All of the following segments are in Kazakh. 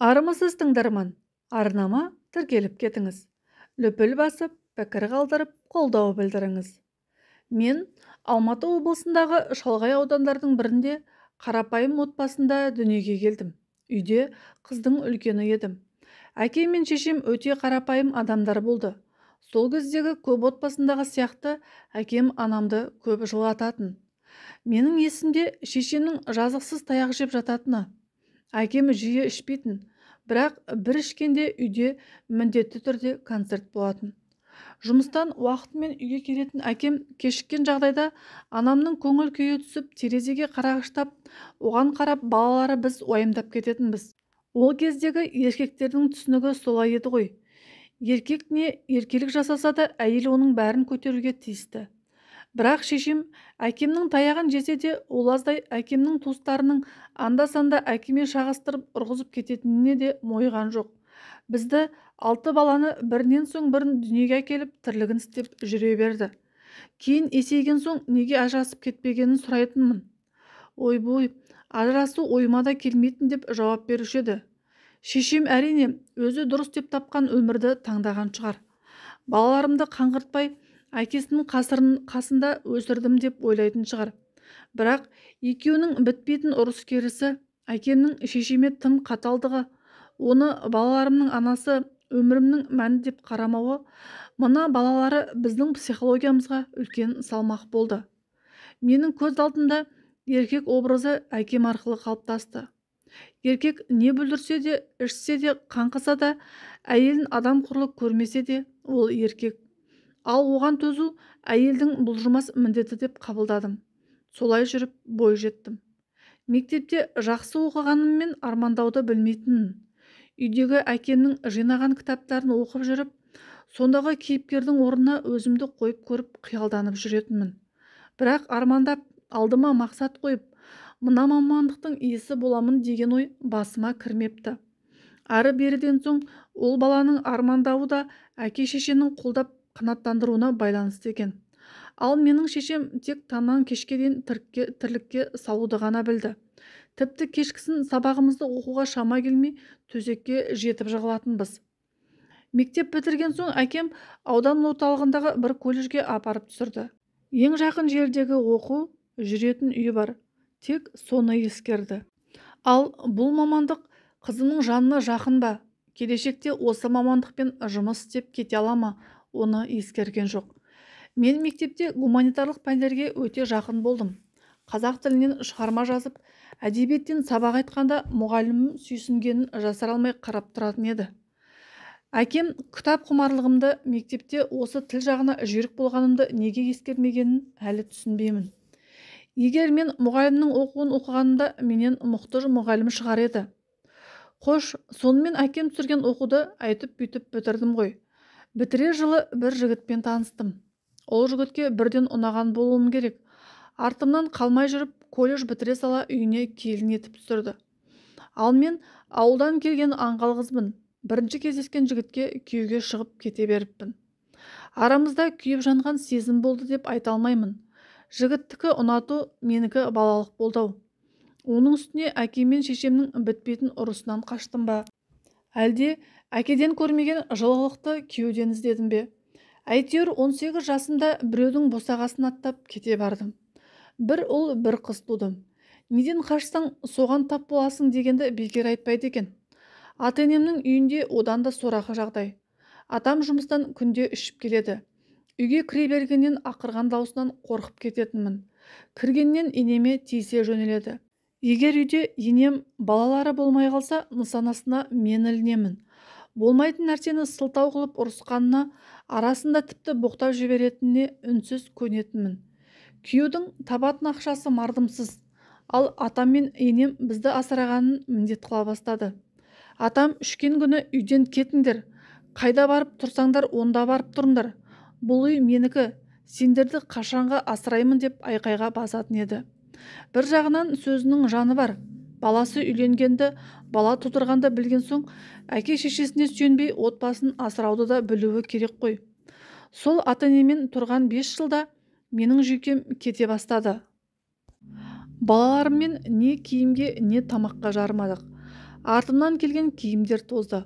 Армысыз, тыңдарман! Арнама тіркеліп кетіңіз. Лүпіл басып, пікір қалдырып, қолдау білдіріңіз. Мен Алматы облысындағы шалғай аудандардың бірінде қарапайым отбасында дүниеге келдім. Үйде қыздың үлкені едім. Әкем мен шешем өте қарапайым адамдар болды. Сол кездегі көп отбасындағы сияқты әкем анамды көп жылататын. Менің есімде шешемнің жазықсыз таяқ жеп жататыны. Әкем жиі ішпейтін, бірақ бір ішкенде үйде міндетті түрде концерт болатын. Жұмыстан уақытымен үйге келетін әкем кешіккен жағдайда анамның көңіл күйі түсіп, терезеге қарағыштап, оған қарап балалары біз уайымдап кететінбіз. Ол кездегі еркектердің түсінігі солай еді ғой. Еркек не еркелік жасаса да, әйел оның бәрін көтеруге тиісті. Бірақ шешем әкемнің таяғын жесе де, ол аздай әкемнің туыстарының анда-санда әкеме шағыстырып ұрғызып кететініне де мойыған жоқ. Бізді 6 баланы бірінен соң бірін дүниеге әкеліп, тірлігін істеп жүре берді. Кейін есейген соң неге ажырасып кетпегенін сұрайтынмын. Ойбой, ажырасу ойыма да келмейтін деп жауап беруші еді. Шешем әрине өзі дұрыс деп тапқан өмірді таңдаған шығар. Балаларымды қаңғыртпай, әкесінің қасында өсірдім деп ойлайтын шығар. Бірақ екеуінің бітпейтін ұрыс-керісі, әкемнің шешеме тым қаталдығы, оны балаларымның анасы, өмірімнің мәні деп қарамауы, мына балалары біздің психологиямызға үлкен салмақ болды. Менің көз алдымда еркек образы әкем арқылы қалыптасты. Еркек не бүлдірсе де, ішсе де, қаңқыса да, әйелін адам құрлы көрмесе де, ол еркек. Ал оған төзу әйелдің бұлжымас міндеті деп қабылдадым. Солай жүріп бой жеттім. Мектепте жақсы оқығаныммен армандауды білмейтінмін. Үйдегі әкемнің жинаған кітаптарын оқып жүріп, сондағы кейіпкердің орнына өзімді қойып көріп қиялданып жүретінмін. Бірақ армандап, алдыма мақсат қойып, мына мамандықтың иесі боламын деген ой басыма кірмепті. Ары беріден соң ол баланың армандауы да әке шешенің қолдап қанаттандыруына байланысты екен. Ал менің шешем тек таңнан кешке дейін тірлікке салуды ғана білді. Тіпті кешкісін сабағымызды оқуға шама келмей төсекке жетіп жығылатынбыз. Мектеп бітірген соң әкем аудан орталығындағы бір колледжге апарып түсірді. Ең жақын жердегі оқу, жүретін үйі бар. Тек соны ескерді. Ал бұл мамандық қызының жанына жақын ба? Келешекте осы мамандықпен жұмыс істеп кете ала ма? Оны ескерген жоқ. Мен мектепте гуманитарлық пәндерге өте жақын болдым. Қазақ тілінен шығарма жазып, әдебиеттен сабақ айтқанда мұғалімім сүйсінгенін жасыра алмай қарап тұратын еді. Әкем кітап құмарлығымды, мектепте осы тіл жағына жүйрік болғанымды неге ескермегенін әлі түсінбеймін. Егер мен мұғалімнің оқуын оқығанымда менен мұқтаж мұғалім шығар еді. Қош, сонымен әкем түсірген оқуды әйтіп-бүйтіп бітірдім ғой. Бітірер жылы бір жігітпен таныстым. Ол жігітке бірден ұнаған болуым керек. Артымнан қалмай жүріп, колледж бітіре сала үйіне келін етіп түсірді. Ал мен ауылдан келген аңғал қызбын. Бірінші кездескен жігітке күйеуге шығып кете беріппін. Арамызда күйіп жанған сезім болды деп айта алмаймын. Жігіттікі ұнату, менікі балалық болды-ау. Оның үстіне әкем мен шешемнің бітпейтін ұрысынан қаштым ба? Әлде әкеден көрмеген жылылықты күйеуден іздедім бе? Әйтеуір 18 жасымда біреудің босағасын аттап кете бардым. Бір ұл, бір қыз тудым. Неден қашсаң, соған тап боласың дегенді бекер айтпайды екен. Ата-енемнің үйінде одан да сорақы жағдай. Атам жұмыстан күнде ішіп келеді. Үйге кіре бергеннен ақырған дауысынан қорқып кететінмін. Кіргеннен енеме тиісе жөнеледі. Егер үйде енем балалары болмай қалса, нысанасына мен ілінемін. Болмайтын нәрсені сылтау қылып ұрысқанына, арасында тіпті боқтап жіберетініне үнсіз көнетінмін. Күйеудің табатын ақшасы мардымсыз, ал атам мен енем бізді асырағанын міндет қыла бастады. Атам үшкен күні үйден кетіңдер, қайда барып тұрсаңдар онда барып тұрыңдар, бұл үй менікі, сендерді қашанға асыраймын деп айқайға басатын еді. Бір жағынан сөзінің жаны бар. Баласы үйленгенді, бала тудырғанды білген соң, әке шешесіне сүйенбей отбасын асырауды да білуі керек қой. Сол ата-енемен тұрған 5 жылда менің жүйкем кете бастады. Балаларыммен не киімге, не тамаққа жарымадық. Артымнан келген киімдер тозды.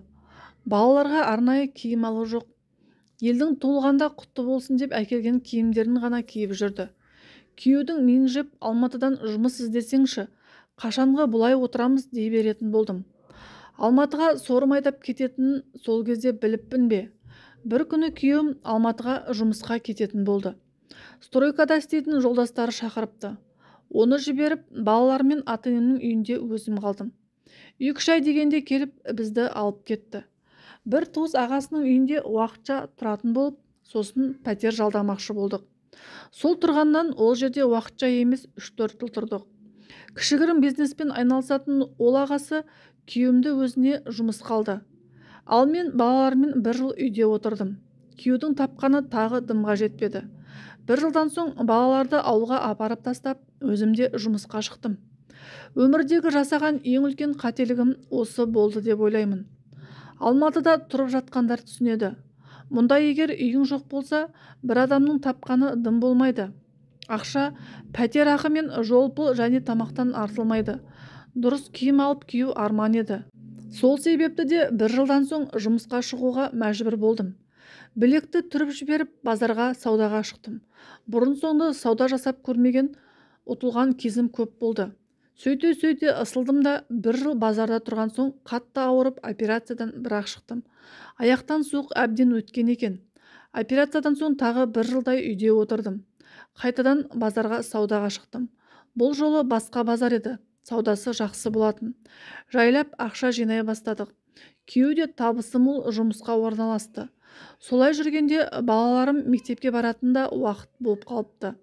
Балаларға арнайы киім алу жоқ. Елдің туылғанда құтты болсын деп әкелген киімдерін ғана киіп жүрді. Күйеудің миын жеп, Алматыдан жұмыс іздесеңші, қашанғы бұлай отырамыз дей беретін болдым. Алматыға сорым айдап кететінін сол кезде біліппін бе? Бір күні күйеуім Алматыға жұмысқа кететін болды. Стройкада істейтін жолдастары шақырыпты. Оны жіберіп, балалармен ата-енемнің үйінде өзім қалдым. 2-3 ай дегенде келіп бізді алып кетті. Бір туыс ағасының үйінде уақытша тұратын болып, сосын пәтер жалдамақшы болдық. Сол тұрғаннан ол жерде уақытша емес 3-4 жыл тұрдық. Кішігірім бизнеспен айналысатын ол ағасы күйеуімді өзіне жұмысқа алды. Ал мен балалармен бір жыл үйде отырдым. Күйеудің тапқаны тағы дымға жетпеді. Бір жылдан соң балаларды ауылға апарып тастап, өзім де жұмысқа шықтым. Өмірдегі жасаған ең үлкен қателігім осы болды деп ойлаймын. Алматыда тұрып жатқандар түсінеді. Мұнда егер үйің жоқ болса, бір адамның тапқаны дым болмайды. Ақша, пәтер ақы мен жол пұл және тамақтан артылмайды. Дұрыс киім алып кию арман еді. Сол себепті де бір жылдан соң жұмысқа шығуға мәжбүр болдым. Білекті түріп жіберіп, базарға саудаға шықтым. Бұрын соңды сауда жасап көрмеген, ұтылған кезім көп болды. Сөйте-сөйте ысылдым да, бір жыл базарда тұрған соң қатты ауырып, операциядан бірақ шықтым. Аяқтан суық әбден өткен екен. Операциядан соң тағы бір жылдай үйде отырдым. Қайтадан базарға саудаға шықтым. Бұл жолы басқа базар еді. Саудасы жақсы болатын. Жайлап ақша жинай бастадық. Күйеу де табысы мол жұмысқа орналасты. Солай жүргенде балаларым мектепке баратын да уақыт болып қалыпты.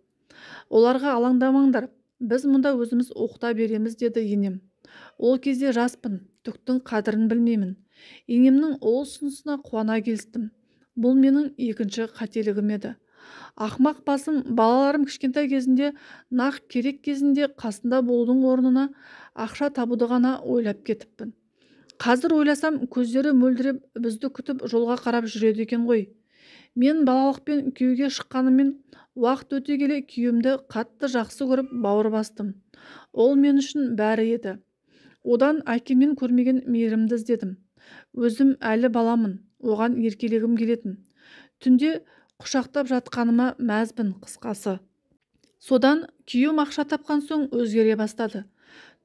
Оларға алаңдамаңдар, біз мұнда өзіміз оқыта береміз деді енем. Ол кезде жаспын, түктің қадірін білмеймін. Енемнің ол ұсынысына қуана келістім. Бұл менің екінші қателігім еді. Ақмақ басым балаларым кішкентай кезінде нақ керек кезінде қасында болудың орнына ақша табуды ғана ойлап кетіппін. Қазір ойласам, көздері мөлдіреп бізді күтіп жолға қарап жүреді екен ғой. Мен балалықпен күйеуге шыққанымен уақыт өте келе күйеуімді қатты жақсы көріп бауыр бастым. Ол мен үшін бәрі еді. Одан әкемнен көрмеген мейірімді іздедім. Өзім әлі баламын, оған еркелегім келетін. Түнде құшақтап жатқаныма мәзбін қысқасы. Содан күйеуім ақша тапқан соң өзгере бастады.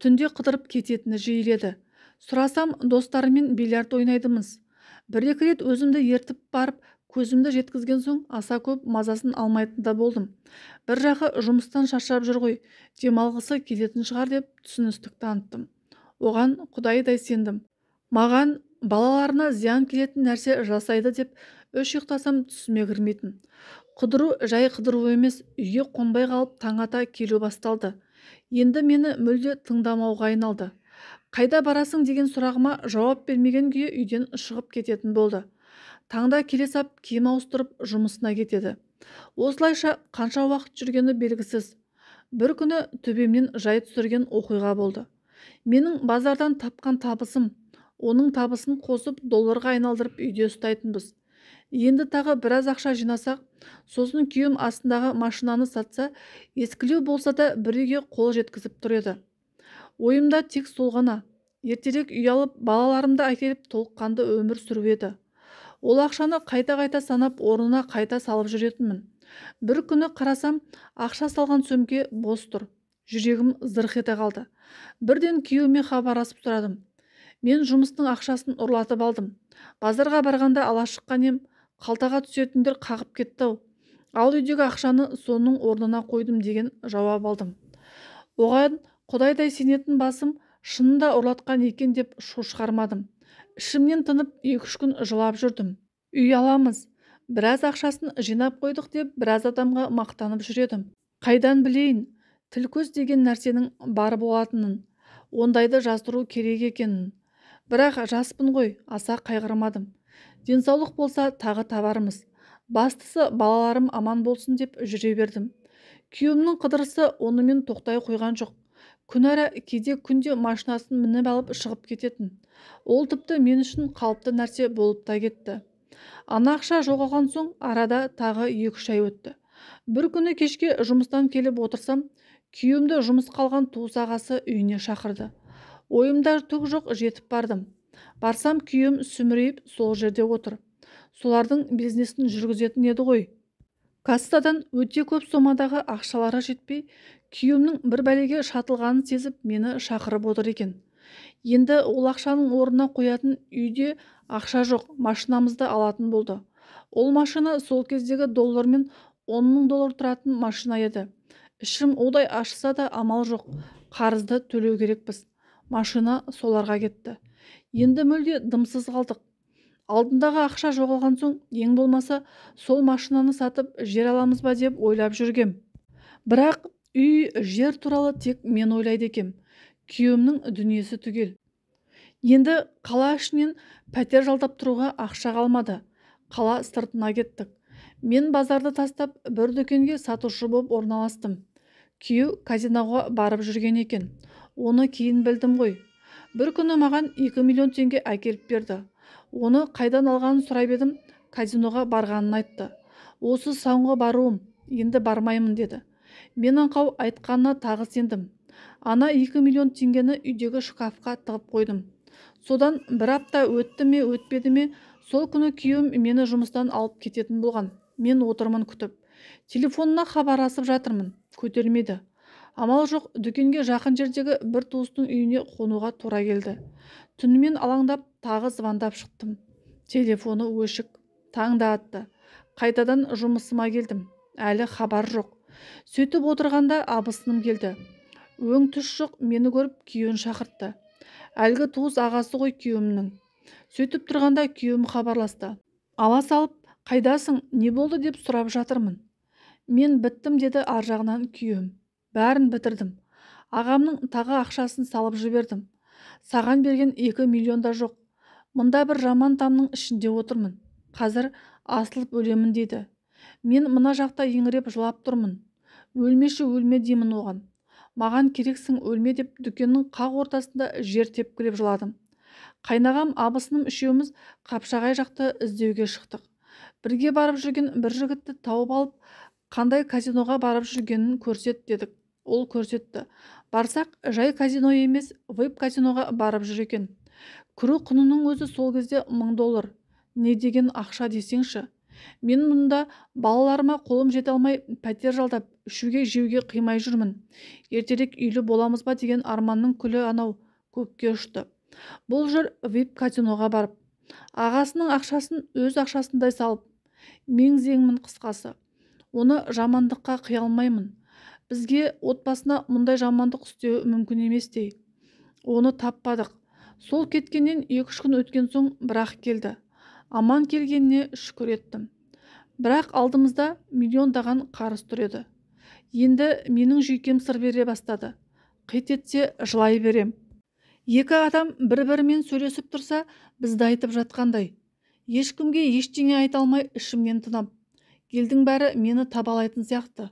Түнде қыдырып кететіні жиіледі. Сұрасам, достарыммен бильярд ойнайдымыз. Бір-екі рет өзімді ертіп барып, көзімді жеткізген соң аса көп мазасын алмайтын да болдым. Бір жағы жұмыстан шаршап жүр ғой, демалғысы келетін шығар деп түсіністік таныттым. Оған құдайдай сендім. Маған балаларына зиян келетін нәрсе жасайды деп үш ұйықтасам түсіме кірмейтін. Қыдыру жай қыдыру емес, үйге қонбай қалып таң ата келу басталды. Енді мені мүлде тыңдамауға айналды. Қайда барасың деген сұрағыма жауап бермеген күйі үйден шығып кететін болды. Таңда келе сап киім ауыстырып жұмысына кетеді. Осылайша қанша уақыт жүргені белгісіз. Бір күні төбемнен жай түсірген оқиға болды. Менің базардан тапқан табысым, оның табысын қосып долларға айналдырып үйде ұстайтынбыз. Енді тағы біраз ақша жинасақ, сосын күйеуім астындағы машинаны сатса, ескілеу болса да бір үйге қол жеткізіп тұр еді. Ойымда тек сол ғана. Ертерек үй алып, балаларымды әкеліп толыққанды өмір сүру еді. Ол ақшаны қайта-қайта санап, орнына қайта салып жүретінмін. Бір күні қарасам, ақша салған сөмке бос тұр. Жүрегім зырқ ете қалды. Бірден күйеуіме хабарласып сұрадым. Мен жұмыстың ақшасын ұрлатып алдым. Базарға барғанда ала шыққан ем, қалтаға түсетіндер қағып кетті-ау. Ал үйдегі ақшаны соның орнына қойдым деген жауап алдым. Оған құдайдай сенетін басым шынында ұрлатқан екен деп шу шығармадым. Ішімнен тынып 2-3 күн жылап жүрдім. Үй аламыз, біраз ақшасын жинап қойдық деп біраз адамға мақтанып жүредім. Қайдан білейін, тіл көз деген нәрсенің бар болатынын, ондайды жасыру керек екенін. Бірақ жаспын ғой, аса қайғырмадым. Денсаулық болса тағы табармыз. Бастысы балаларым аман болсын деп жүре бердім. Күйеуімнің қыдырысы онымен тоқтай қойған жоқ. Күн ара кейде күнде машинасын мініп алып шығып кететін. Ол тіпті мен үшін қалыпты нәрсе болып та кетті. Ана ақша жоғалған соң арада тағы 2-3 ай өтті. Бір күні кешке жұмыстан келіп отырсам, күйеуімді жұмысқа алған туыс ағасы үйіне шақырды. Ойымда түк жоқ, жетіп бардым. Барсам, күйеуім сүмірейіп сол жерде отыр. Солардың бизнесін жүргізетін еді ғой. Кассадан өте көп сомадағы ақшалары жетпей, күйеуімнің бір бәлеге шатылғанын сезіп, мені шақырып отыр екен. Енді ол ақшаның орнына қоятын үйде ақша жоқ, машинамызды алатын болды. Ол машина сол кездегі доллармен 10 мың доллар тұратын машина еді. Ішім удай ашыса да амал жоқ, қарызды төлеу керекпіз. Машина соларға кетті. Енді мүлде дымсыз қалдық. Алдындағы ақша жоғалған соң, ең болмаса сол машинаны сатып жер аламыз ба деп ойлап жүргем. Бірақ үй, жер туралы тек мен ойлайды екем. Күйеуімнің дүниесі түгел. Енді қала ішінен пәтер жалдап тұруға ақша қалмады. Қала сыртына кеттік. Мен базарды тастап, бір дүкенге сатушы болып орналастым. Күйеу казиноға барып жүрген екен. Оны кейін білдім ғой. Бір күні маған 2 миллион теңге әкеліп берді. Оны қайдан алғанын сұрап едім, казиноға барғанын айтты. Осы соңғы баруым, енді бармаймын деді. Мен аңқау айтқанына тағы сендім. Ана 2 миллион теңгені үйдегі шкафқа тығып қойдым. Содан бір апта өтті ме, өтпеді ме, сол күні күйеуім мені жұмыстан алып кететін болған. Мен отырмын күтіп. Телефонына хабарласып жатырмын, көтермейді. Амал жоқ, дүкенге жақын жердегі бір туыстың үйіне қонуға тура келді. Түнімен алаңдап, тағы звондап шықтым. Телефоны өшік, таң да атты. Қайтадан жұмысыма келдім. Әлі хабар жоқ. Сөйтіп отырғанда абысыным келді. Өң түс жоқ, мені көріп күйеуін шақыртты. Әлгі туыс ағасы ғой күйеуімнің. Сөйтіп тұрғанда күйеуім хабарласты. Ала салып, қайдасың, не болды деп сұрап жатырмын. Мен біттім деді ар жағынан күйеуім. Бәрін бітірдім. Ағамның тағы ақшасын салып жібердім. Саған берген 2 миллион да жоқ. Мұнда бір жаман тамның ішінде отырмын. Қазір асылып өлемін дейді. Мен мына жақта еңіреп жылап тұрмын. Өлмеші өлме деймін оған. Маған керексің өлме деп дүкеннің қақ ортасында жер тепкілеп жыладым. Қайнағам абысыным үшеуміз Қапшағай жақты іздеуге шықтық. Бірге барып жүрген бір жігітті тауып алып, қандай казиноға барып жүргенін көрсет дедік. Ол көрсетті. Барсақ, жай казино емес, вип казиноға барып жүр екен. Кіру құнының өзі сол кезде 1000 доллар. Не деген ақша десеңші. Мен мұнда балаларыма қолым жете алмай пәтер жалдап, ішуге жеуге қимай жүрмін. Ертерек үйлі боламыз ба деген арманның күлі анау көкке ұшты. Бұл жүр вип казиноға барып, ағасының ақшасын өз ақшасындай салып, мең-зеңмін қысқасы. Оны жамандыққа қия алмаймын. Бізге отбасына мұндай жамандық істеу мүмкін еместей. Оны таппадық. Сол кеткеннен 2-3 күн өткен соң бірақ келді. Аман келгеніне шүкір еттім. Бірақ алдымызда миллиондаған қарыз тұр еді. Енді менің жүйкем сыр бере бастады. Қит етсе жылай берем. Екі адам бір-бірімен сөйлесіп тұрса, бізді айтып жатқандай. Ешкімге ештеңе айта алмай ішімнен тынам. Елдің бәрі мені табалайтын сияқты.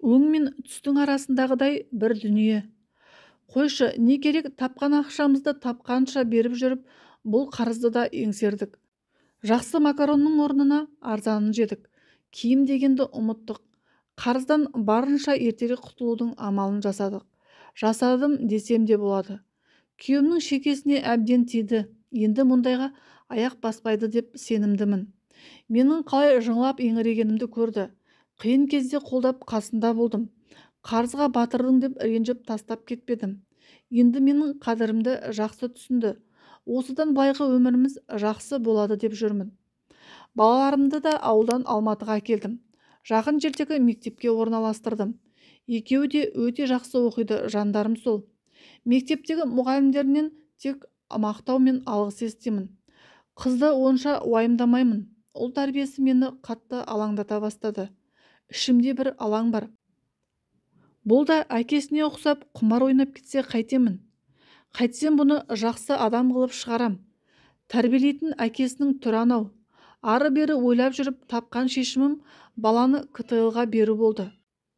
Өң мен түстің арасындағыдай бір дүние. Қойшы, не керек, тапқан ақшамызды тапқанша беріп жүріп, бұл қарызды да еңсердік. Жақсы макаронның орнына арзанын жедік. Киім дегенді ұмыттық. Қарыздан барынша ертерек құтылудың амалын жасадық. Жасадым десем де болады. Күйеуімнің шекесіне әбден тиді. Енді мұндайға аяқ баспайды деп сенімдімін. Менің қалай жыңлап еңірегенімді көрді. Қиын кезде қолдап қасында болдым. Қарызға батырдың деп ренжіп тастап кетпедім. Енді менің қадірімді жақсы түсінді. Осыдан былайғы өміріміз жақсы болады деп жүрмін. Балаларымды да ауылдан Алматыға әкелдім. Жақын жердегі мектепке орналастырдым. Екеуі де өте жақсы оқиды, жандарым сол. Мектептегі мұғалімдерінен тек мақтау мен алғыс естимін. Қызды онша уайымдамаймын. Ұл тәрбиесі мені қатты алаңдата бастады. Ішімде бір алаң бар. Бұл да әкесіне ұқсап құмар ойнап кетсе қайтемін. Қайтсем бұны жақсы адам қылып шығарам. Тәрбиелейтін әкесінің түрі анау. Ары-бері ойлап жүріп тапқан шешімім баланы КТЛ-ға беру болды.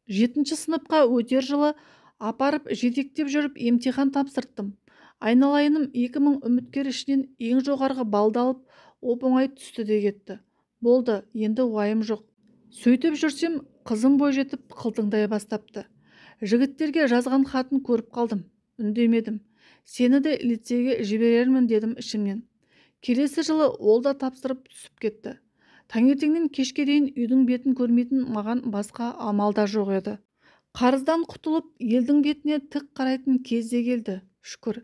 7-ші сыныпқа өтер жылы апарып жетектеп жүріп емтихан тапсырттым. Айналайыным 2000 үміткер ішінен ең жоғарғы балды алып, оп-оңай түсті де кетті. Болды, енді уайым жоқ. Сөйтіп жүрсем, қызым бойжетіп қылтыңдай бастапты. Жігіттерге жазған хатын көріп қалдым. Үндемедім. Сені де лицейге жіберермін дедім ішімнен. Келесі жылы ол да тапсырып түсіп кетті. Таңертеңнен кешке дейін үйдің бетін көрмейтін маған басқа амал да жоқ еді. Қарыздан құтылып, елдің бетіне тік қарайтын кез де келді, шүкір.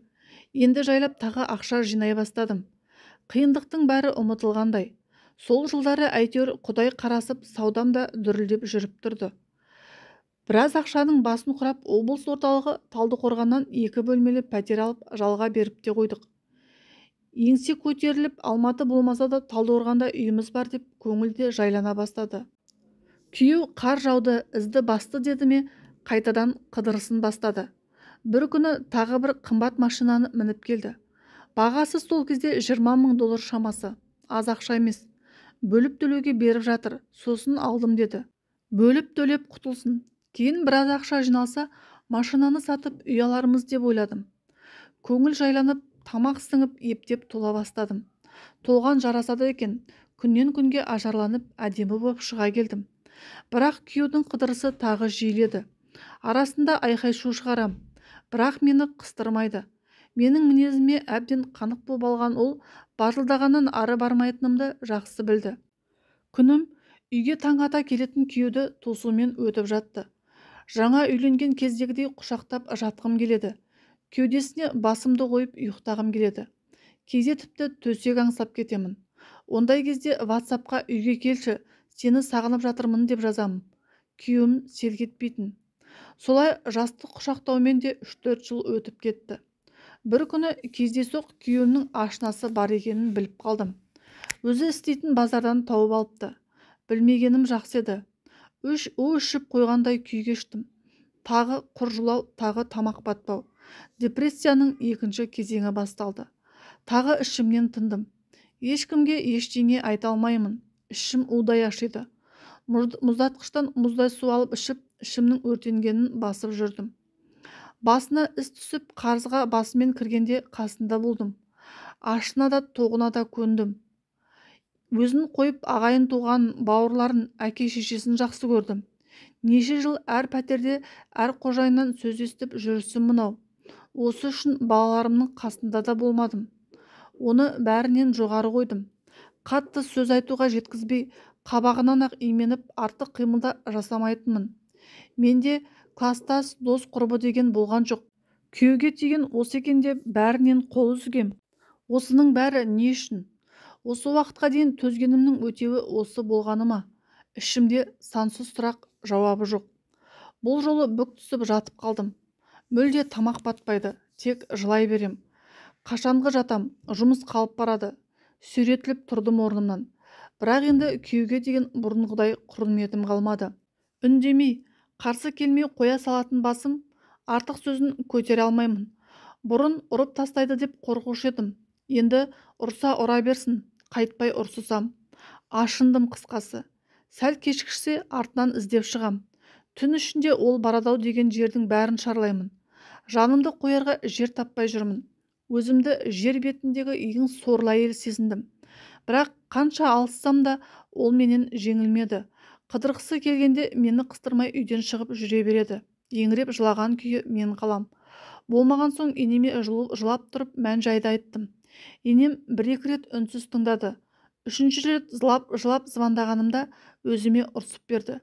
Енді жайлап тағы ақша жинай бастадым. Қиындықтың бәрі ұмытылғандай. Сол жылдары әйтеуір Құдай қарасып, саудам да дүрілдеп жүріп тұрды. Біраз ақшаның басын құрап, облыс орталығы Талдықорғаннан 2 бөлмелі пәтер алып, жалға беріп те қойдық. Еңсе көтеріліп, Алматы болмаса да Талдықорғанда үйіміз бар деп көңіл де жайлана бастады. Күйеу қар жауды, ізді басты деді ме, қайтадан қыдырысын бастады. Бір күні тағы бір қымбат машинаны мініп келді. Бағасы сол кезде 20 000 доллар шамасы. Аз ақша емес. Бөліп төлеуге беріп жатыр, сосын алдым деді. Бөліп төлеп құтылсын. Кейін біраз ақша жиналса, машинаны сатып үй алармыз деп ойладым. Көңіл жайланып, тамақ сіңіп, ептеп тола бастадым. Толған жарасады екен, күннен күнге ажарланып, әдемі боп шыға келдім. Бірақ күйеудің қыдырысы тағы жиіледі. Арасында айқай-шу шығарам. Бірақ мені қыстырмайды. Менің мінезіме әбден қанық боп алған ол бажылдағаннан ары бармайтынымды жақсы білді. Күнім үйге таң ата келетін күйеуді тосумен өтіп жатты. Жаңа үйленген кездегідей құшақтап жатқым келеді. Кеудесіне басымды қойып ұйықтағым келеді. Кейде тіпті төсек аңсап кетемін. Ондай кезде WhatsAppқа үйге келші, сені сағынып жатырмын деп жазамын. Күйеуім селк етпейтін. Солай жастық құшақтаумен де 3-4 жыл өтіп кетті. Бір күні кездейсоқ күйеуімнің ашынасы бар екенін біліп қалдым. Өзі істейтін базардан тауып алыпты. Білмегенім жақсы еді. У ішіп қойғандай күй кештім. Тағы құр жылау, тағы тамақ батпау. Депрессияның екінші кезеңі басталды. Тағы ішімнен тындым. Ешкімге ештеңе айта алмаймын. Ішім удай ашиды. Мұздатқыштан мұздай су алып ішіп, ішімнің өртенгенін басып жүрдім. Басына іс түсіп, қарызға басымен кіргенде қасында болдым. Ашына да, тоғына да көндім. Өзін қойып, ағайын туған, бауырларын, әке шешесін жақсы көрдім. Неше жыл әр пәтерде әр қожайыннан сөз естіп жүрісім мынау. Осы үшін балаларымның қасында да болмадым. Оны бәрінен жоғары қойдым. Қатты сөз айтуға жеткізбей, қабағынан-ақ именіп, артық қимылда жасамайтынмын. Менде кластас, дос құрбы деген болған жоқ. Күйеуге тиген осы екен деп бәрінен қол үзгем. Осының бәрі не үшін? Осы уақытқа дейін төзгенімнің өтеуі осы болғаны ма? Ішімде сансыз сұрақ, жауабы жоқ. Бұл жолы бүк түсіп жатып қалдым. Мүлде тамақ батпайды, тек жылай берем. Қашанғы жатам, жұмыс қалып барады. Сүйретіліп тұрдым орнымнан. Бірақ енді күйеуге деген бұрынғыдай құрметім қалмады. Үндемей, қарсы келмей қоя салатын басым, артық сөзін көтере алмаймын. Бұрын ұрып тастайды деп қорқушы едім. Енді ұрса ұра берсін, қайтпай ұрсысам. Ашындым қысқасы. Сәл кешіксе артынан іздеп шығам. Түн ішінде ол барадау деген жердің бәрін шарлаймын. Жанымды қоярға жер таппай жүрмін. Өзімді жер бетіндегі ең сорлы әйел сезіндім. Бірақ қанша алыссам да ол менен жеңілмеді. Қыдырғысы келгенде мені қыстырмай үйден шығып жүре береді. Еңіреп жылаған күйі мен қалам. Болмаған соң енеме жылап тұрып мән-жайды айттым. Енем бір-екі рет үнсіз тыңдады. Үшінші рет жылап звондағанымда өзіме ұрсып берді.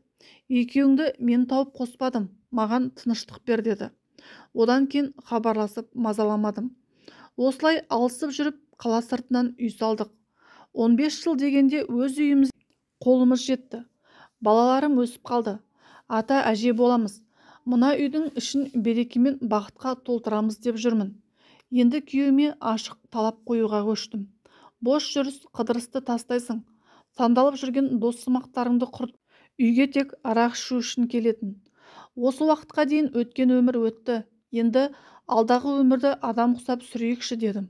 Екеуіңді мен тауып қоспадым, маған тыныштық бер деді. Одан кейін хабарласып мазаламадым. Осылай алысып жүріп қала сыртынан үй салдық. 15 жыл дегенде өз үйіміз қолымыз жетті. Балаларым өсіп қалды. Ата әже боламыз. Мына үйдің ішін берекемен бақытқа толтырамыз деп жүрмін. Енді күйеуіме ашық талап қоюға көштім. Бос жүріс қыдырысты тастайсың. Сандалып жүрген дос сымақтарыңды құрт. Үйге тек арақ ішу үшін келетін. Осы уақытқа дейін өткен өмір өтті. Енді алдағы өмірді адам құсап сүрейікші дедім.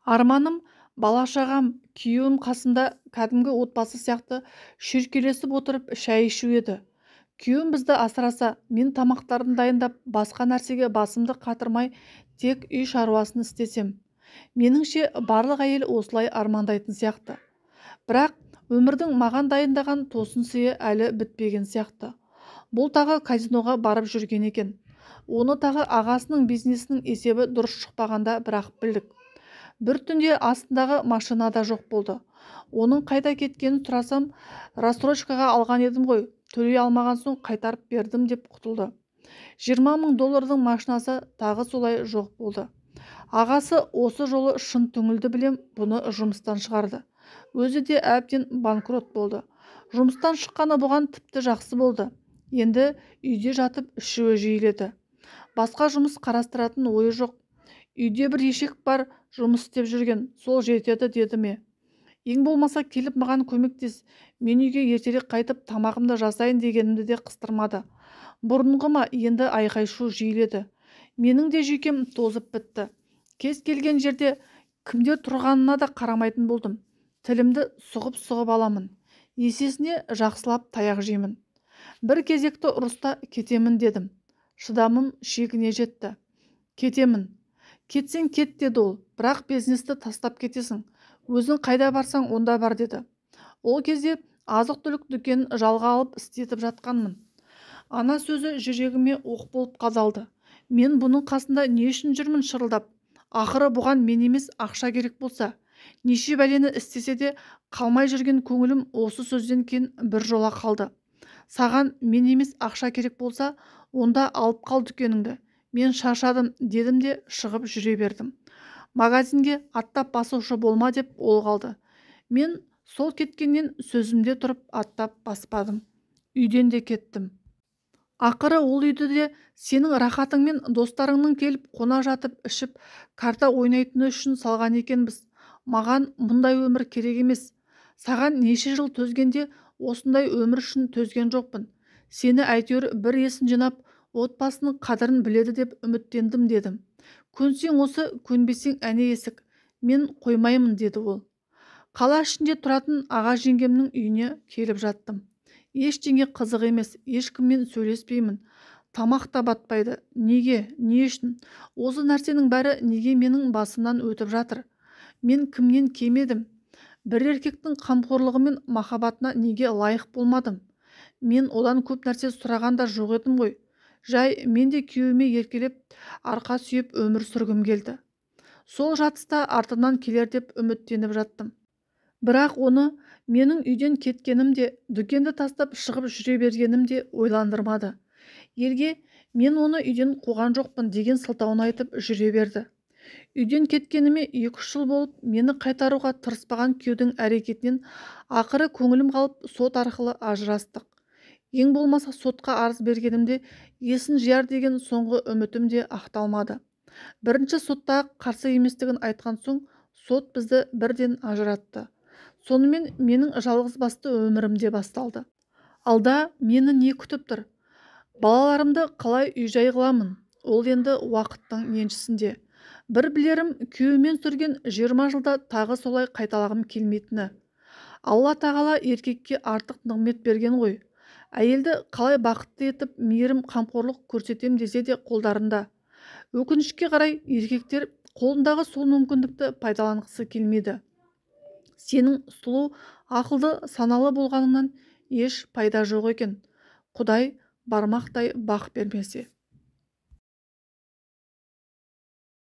Арманым бала-шағам, күйеуім қасымда кәдімгі отбасы сияқты шүйіркелесіп отырып шай ішу еді. Күйеуім бізді асыраса, мен тамақтарын дайындап, басқа нәрсеге басымды қатырмай, тек үй шаруасын істесем. Меніңше барлық әйел осылай армандайтын сияқты. Бірақ өмірдің маған дайындаған тосын сыйы әлі бітпеген сияқты. Бұл тағы казиноға барып жүрген екен. Оны тағы ағасының бизнесінің есебі дұрыс шықпағанда бірақ білдік. Бір түнде астындағы машина да жоқ болды. Оның қайда кеткенін сұрасам, рассрочкаға алған едім ғой, төлей алмаған соң қайтарып бердім деп құтылды. 20 мың доллардың машинасы тағы солай жоқ болды. Ағасы осы жолы шын түңілді білем, бұны жұмыстан шығарды. Өзі де әбден банкрот болды. Жұмыстан шыққаны бұған тіпті жақсы болды. Енді үйде жатып ішуі жиіледі. Басқа жұмыс қарастыратын ойы жоқ. Үйде бір ешек бар, жұмыс істеп жүрген, сол жетеді деді ме. Ең болмаса келіп маған көмектес, мен үйге ертерек қайтып тамағымды жасайын дегенімді де қыстырмады. Бұрынғы ма, енді айқай-шу жиіледі. Менің де жүйкем тозып бітті. Кез келген жерде кімдер тұрғанына да қарамайтын болдым. Тілімді сұғып-сұғып аламын. Есесіне жақсылап таяқ жеймін. Бір кезекті ұрыста кетемін дедім. Шыдамым шегіне жетті. Кетемін. Кетсең кет деді ол, бірақ бизнесті тастап кетесің. Өзің қайда барсаң онда бар деді. Ол кезде азық-түлік дүкенін жалға алып істетіп жатқанмын. Ана сөзі жүрегіме оқ болып қадалды. Мен бұның қасында не үшін жүрмін шырылдап? Ақыры бұған мен емес ақша керек болса. Неше бәлені істесе де қалмай жүрген көңілім осы сөзден кейін бір жола қалды. Саған мен емес ақша керек болса, онда алып қал дүкеніңді. Мен шаршадым дедім де шығып жүре бердім. Магазинге аттап басушы болма деп ол қалды. Мен сол кеткеннен сөзімде тұрып аттап баспадым. Үйден де кеттім. Ақыры ол үйді де сенің рахатыңмен достарыңның келіп қона жатып ішіп карта ойнайтыны үшін салған екенбіз. Маған мұндай өмір керек емес. Саған неше жыл төзгенде осындай өмір үшін төзген жоқпын. Сені әйтеуір бір есін жинап, отбасының қадірін біледі деп үміттендім дедім. Көнсең осы, көнбесең әне есік. Мен қоймаймын деді ол. Қала ішінде тұратын аға жеңгемнің үйіне келіп жаттым. Ештеңе қызық емес, ешкіммен сөйлеспеймін. Тамақ та батпайды. Неге, не үшін? Осы нәрсенің бәрі неге менің басымнан өтіп жатыр? Мен кімнен кем едім? Бір еркектің қамқорлығы мен махаббатына неге лайық болмадым? Мен одан көп нәрсе сұраған да жоқ едім ғой. Жай мен де күйеуіме еркелеп, арқа сүйеп өмір сүргім келді. Сол жатыста артымнан келер деп үміттеніп жаттым. Бірақ оны менің үйден кеткенім де, дүкенді тастап шығып жүре бергенім де ойландырмады. Елге мен оны үйден қуған жоқпын деген сылтауын айтып жүре берді. Үйден кеткеніме 2-3 жыл болып, мені қайтаруға тырыспаған күйеудің әрекетінен ақыры көңілім қалып, сот арқылы ажырастық. Ең болмаса сотқа арыз бергенімде есін жияр деген соңғы үмітім де ақталмады. Бірінші сотта қарсы еместігін айтқан соң, сот бізді бірден ажыратты. Сонымен менің жалғызбасты өмірім де басталды. Алда мені не күтіп тұр? Балаларымды қалай үй-жай қыламын? Ол енді уақыттың еншісінде. Бір білерім, күйеуіммен сүрген 20 жылда тағы солай қайталағым келмейтіні. Алла тағала еркекке артық нығмет берген ғой. Әйелді қалай бақытты етіп, мейірім қамқорлық көрсетем десе де қолдарында. Өкінішке қарай, еркектер қолындағы сол мүмкіндікті пайдаланғысы келмейді. Сенің сұлу, ақылды, саналы болғаныңнан еш пайда жоқ екен. Құдай бармақтай бақ бермесе.